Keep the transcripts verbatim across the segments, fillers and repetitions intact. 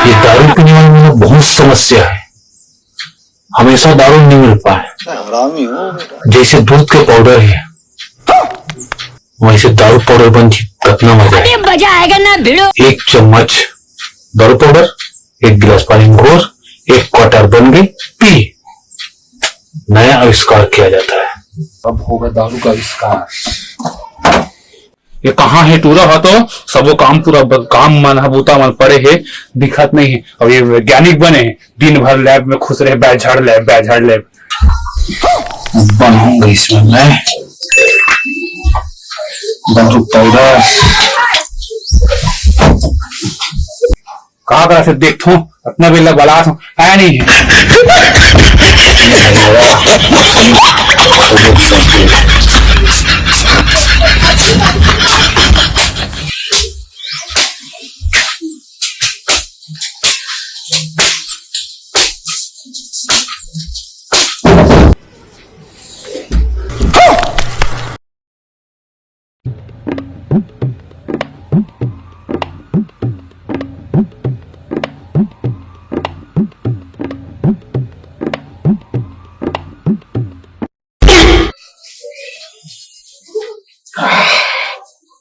ये दारू पीने वाले में ना बहुत समस्या है, हमेशा दारू नहीं मिल पाए। हरामी हो बेटा। जैसे दूध के पाउडर है, वैसे दारू पाउडर बन जी, कितना मजा है। अरे मजा आएगा ना भिड़ो। एक चम्मच दारू पाउडर, एक गिलास पानी में घोर, एक क्वार्टर बन गई, पी। नया आविष्कार किया जाता है। अब होगा दारू का आविष्कार। ये कहाँ है टूरा हो तो? सबो काम पूरा ब-, काम मन ह, बूता मन पड़े हे, दिखत नहीं है। अब ये वैज्ञानिक बने हैं, दिन भर लैब में खुश रहे, बैझड़ लैब, बैझड़ लैब। बनाऊंगा इसमें मैं दारू पाउडर। का करा से देखथों, अतना बेला बलात हूँ, आया नहीं है।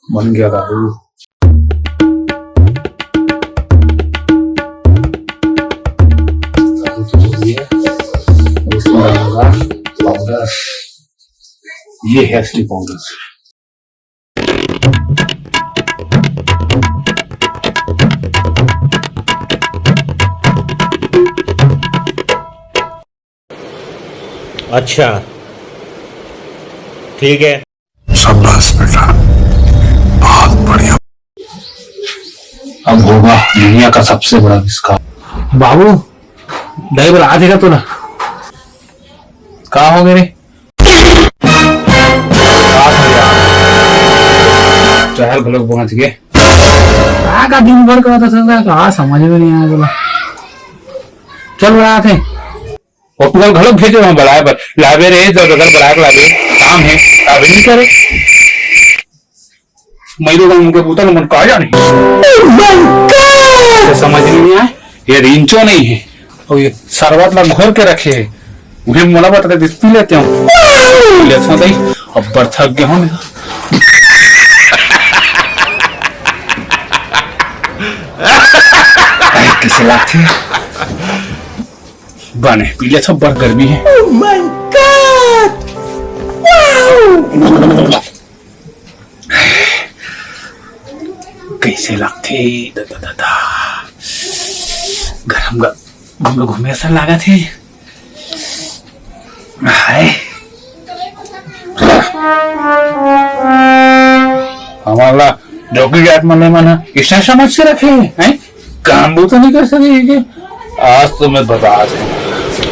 बन गया दारू। दारू तो हो गई है। अब इसमें डालूंगा पाउडर। ये है असली पाउडर। अच्छा, ठीक है। शाबाश बेटा, बहुत बढ़िया। अब होगा दुनिया का सबसे बड़ा आविष्कार। बाबू, दही बड़ा आधे का तो ना। का हो गए रे? चार घलोक पहुंच गए। का, का दिन भर का होता था, का समझ में नहीं आया बोला। चल बड़ा थे। और तुरंत घलोक भेजे वहां बलाए बर, लावे रे, जब अगर बलाए के लावे, काम है, अभी नहीं करे। मैं तो उनके पुत्र मन का जाने। Oh my God! ये समझ में नहीं आए, ये रिंचो नहीं है, और ये शरबत ला घोर के रखे है, उन्हें मोला बता दे, पी लेते हो। ले सो दई, अब बर थक गया हूँ मैं। ऐ, किसे लागथे? बने, पी ले, सब बर गर्मी है। Oh my God! Wow! कैसे लागथे? दा, दा, दा, दा। गरम, गरम घूमे, घूमे ऐसा लागत है। हाय। हमारा डोकरी जात मन, मन ह, इस तरह समझ के रखे हैं, हैं? काम वो तो नहीं कर सके ये कि आज तो मैं बता थे।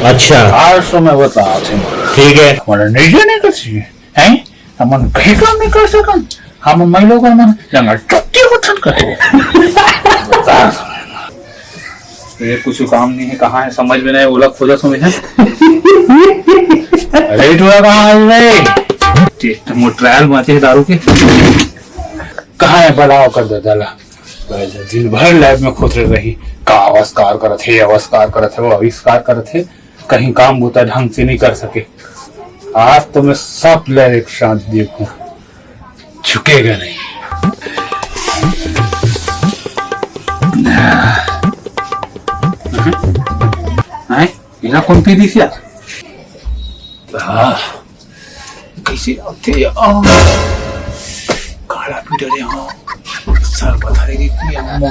अच्छा। आज तो मैं बता थे। ठीक है। हमारा निजे नहीं कर सके, हैं? हमन कहीं काम नहीं कर सकन। हम महिला का मन जंगल चट्टी को ठन करे। ये कुछ काम नहीं है, कहाँ है समझ में नहीं, ओला खोजा सुनी है। अरे टुरा कहाँ है रे? टेस्ट मो ट्रायल माचे दारू के। कहाँ है, बुलाओ कर दे दाला। दिन भर लैब में खुसरे रही, का आविष्कार करत हे, आविष्कार करत हे, वो आविष्कार करत हे, कहीं काम बूता ढंग से नहीं कर सके। आज तो मैं सब लैब एक साथ देखूं, झुकेगा नहीं। हैं? एला कौन पी दिस यार? आह, कैसे आथे यार? काला पी डरे हो। सर पथरी की पी अम्मा।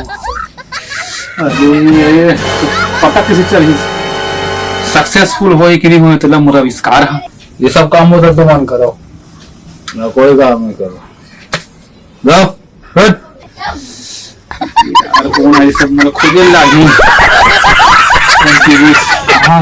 अरे, पता कैसे चली? सक्सेसफुल होए कि नहीं होए, तेला मोर आविष्कार है। ये सब काम वो तो मन करो। मैं कोई काम नहीं करो। जाओ, हट। यार, कौन है ये सब? मतलब, खुद ही लागी। कौन सी भी? हाँ।